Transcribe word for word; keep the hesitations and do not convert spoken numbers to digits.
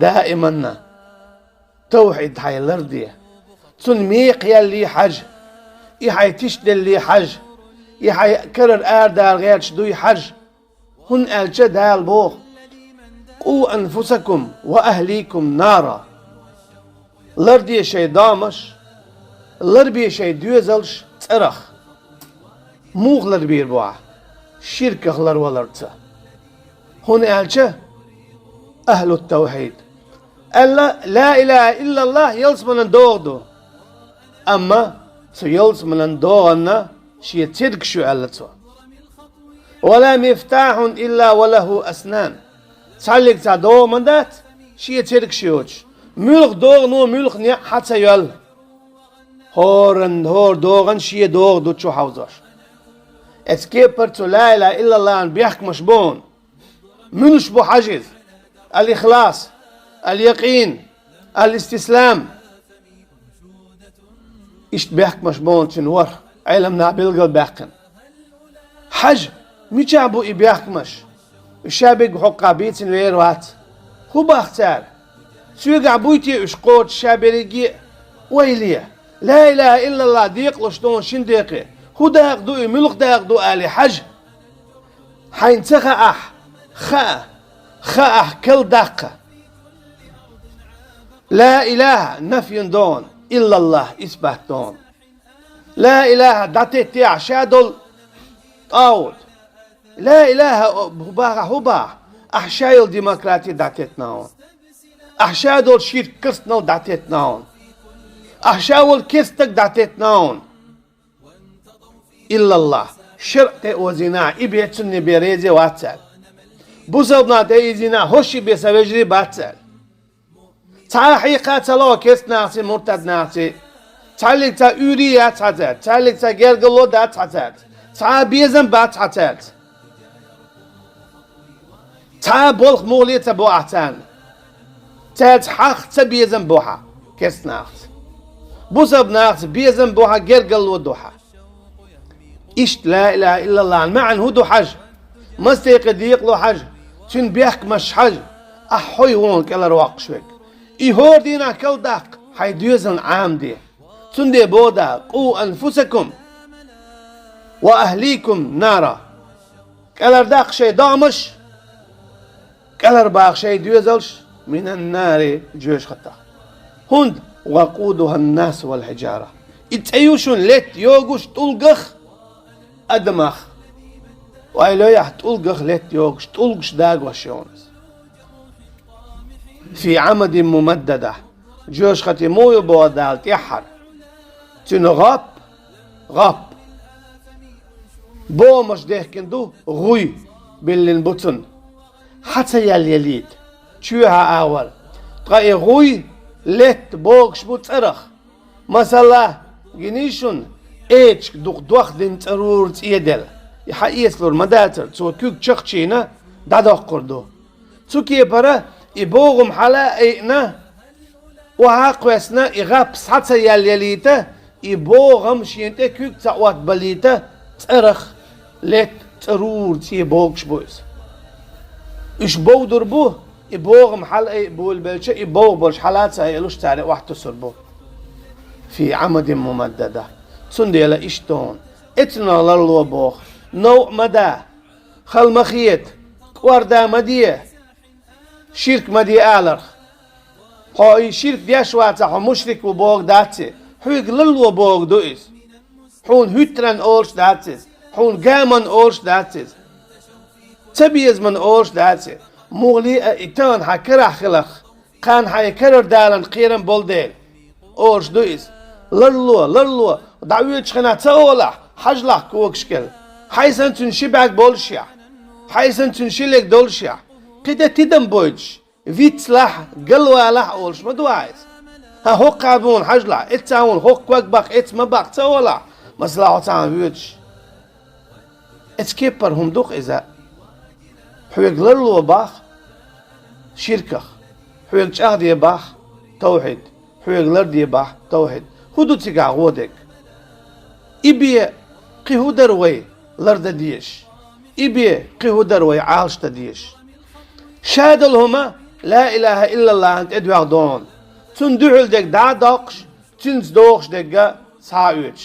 даиманна тавхьид хьай ларде. Цун мекхъялле хьажа, и хьай тишделле хьажа, и хьай карара арадала гӀерташ дуй хьажа. ХӀунда аьлча Дала боху: «Къу анфусакум ва ахликум нара». Ларде шайн домаш, ларбе шайн доьзалш цӀарах. Муха ларбийр бу ахь? Ширках ларваларца. ХӀунда аьлча ахлу тавхьид аьлла, ла илаха иллаллахӀ ялсаманан догӀа ду. Амма цу ялсаманан догӀанна шен цергаш ю аьлла цо. «Ва ла мифтахьун илла ва лаху аснан». Цхьаллиг цхьа догӀа ма дац, шен цергаш йоцуш. Муьлха догӀано муьлха некъ хьа ца йоьлла. ХӀоранна, хӀора догӀан шен догӀа ду чу хьовзош. Эцу кепара цу ла илаха иллаллахӀан бехкамаш бу хьуна. Муьлш бу хьажа иза? Ал-ихлас, ал-якъин, ал-истислам. Иштта бехкамаш бу хьуна цуьнан ворхӀ, Ӏеламнаха билгалбаьккхина. Хьажа, мичахь бу и бехкамаш? Уьш ша бегга хьокхахь бийцина вер вац. ХӀун боху цара? Соьгахь буй те уьш кхочуш ша берриге а? Ойла е, ла илаха иллаллахӀ декъалуш ду хьуна шина декъе. ХӀун дакъа ду и, муьлха дакъа ду алий хьажа. Хьайна ца хаахь, хаа, хаахь кал даккха. Ла илаха нафьян догӀана, иллаллахӀ исбат догӀана. Ла илаха дӀатеттехь ша долу тӀагӀут. Ла илаха хӀун баха, хӀун баха? Ахь ша йолу демократи дӀатеттина хьуна. Ахь ша долу ширк, керстанал дӀатеттина хьуна. Ахь ша волу керстаг дӀатеттина хьуна. ИллаллахӀ, шарӀ тӀе озийнахь, и бен цунна бен реза вац аьлла. Бусалбанна тӀе изийнахь, хӀорш и бен сан вежарий бац аьлла. Цхьа а хьекха ца ло керстанахций, муртаднахций. Цхьаллиг цхьа уьйр яц хьан цаьрца, цхьаллиг цхьа гергарло дац хьан цаьрца, цхьа а безам бац хьан цаьрца. Цхьа а болх мухӀале ца бо ахь царна. Цаьрца хьагӀ ца безам бо хьан керстанахца. Бусалбанахца безам бо хьан, гергарло до хьан. Иштта ла илаха иллаллахӀан маьӀна хӀун ду хьажа? Маса декъе декъало хьажа? Цуьнан бехкамаш хьажа? Ахь хьой вон кӀелхьарвоккхуш верг. И хӀора дийнахь кал даккха, хьайн доьзална Ӏамаде. Цундела боху Дала: «Къу анфусакум ва ахликум нара». КӀелхьардаккха шайн домаш, кӀелхьарбаха шайн доьзалш, минан нари, жоьжахатах. ХӀунда? «ВакъудухӀан-насу вал-хьиджара». И цӀе ю шуна летта йогуш тӀулгах, адамах. Ойла йо ахь, тӀулгах летта йогуш, тӀулгаш дагош ю хьуна иза. «Фи Ӏамадин мумаддада». Жоьжахати муха ю боху Дала тӀаьххьара? Цуьнан гӀоп, гӀоп. БогӀамаш дехкина ду, гӀуй биллина бу цунна. Хьа ца ял ялийта, чоьхьа агӀор. Ткъа и гӀуй, летта богуш бу цӀарах. Масала, гиний шуна, эчиг дукха дохдина цӀарура цӀе делла. И хьаэцалур ма дацара, цо куьг чекхчийна дӀадоккхур ду. Цу кепара и богӀам хьала а айина, охьа а кхоьссина, и гӀап схьа ца ял ялийта, и богӀам шена тӀе куьг ца Ӏоттабалийта, цӀарах летта цӀарура цӀе богуш бу иза. Уьш бовдур бу, и богӀам хьала айа болабелча, и богӀу болуш хьала а ца айалуш, цара охьатосур бу. «Фи Ӏамадин мумаддада». Цундела иштта хьуна, эцунах ларло боху, новкъа ма да, хала ма хета, кӀорда ма де, ширк ма де аларх. Хьо и ширк деш вацахь, хьо мушрик ву боху дац и, хьоьга ларло боху ду иза. Хьуна хӀуьттаран олуш дац иза, хьуна гаман олуш дац иза, цабезаман олуш дац и. Муххале а и тахана хьан карахь хиларх, кхарна хьайн карара даларна кхерам болу дела, олуш ду иза. Ларло, ларло, дӀаоьцучу хенахь ца олахь, хьажалахь когаш кӀел. Хьайн санна цуьнан ши бӀаьрг боллушехь, хьайн санна цуьнан ши лег доллушехь, кхин тӀе тидам бойтуш, вицлахь, галвалахь олуш ма ду ахь иза. ХӀан, хӀокху хьан вон хьажалахь, эццахь вон хӀокху ког баккха, эццахь ма баккха ца олахь, масала, хьо цхьаьна воьдуш. Эцу кеппара хӀума ду-кх иза. Хьоьга ларло боху ширках, хьоьга чӀагӀде боху тавхьид, хьоьга ларде боху тавхьид. ХӀун ду цигахь гӀо дерг? И бен кхин хӀун дара вай лардан дезаш? И бен кхин хӀун дара вай Ӏалашдан дезаш? Ша долу хӀума لا إله إلا الله-н тӀедоагӀа дона. Цунна духьал дерг дӀа а доккхуш, цуьнца догӀуш дерг а схьа а оьцуш.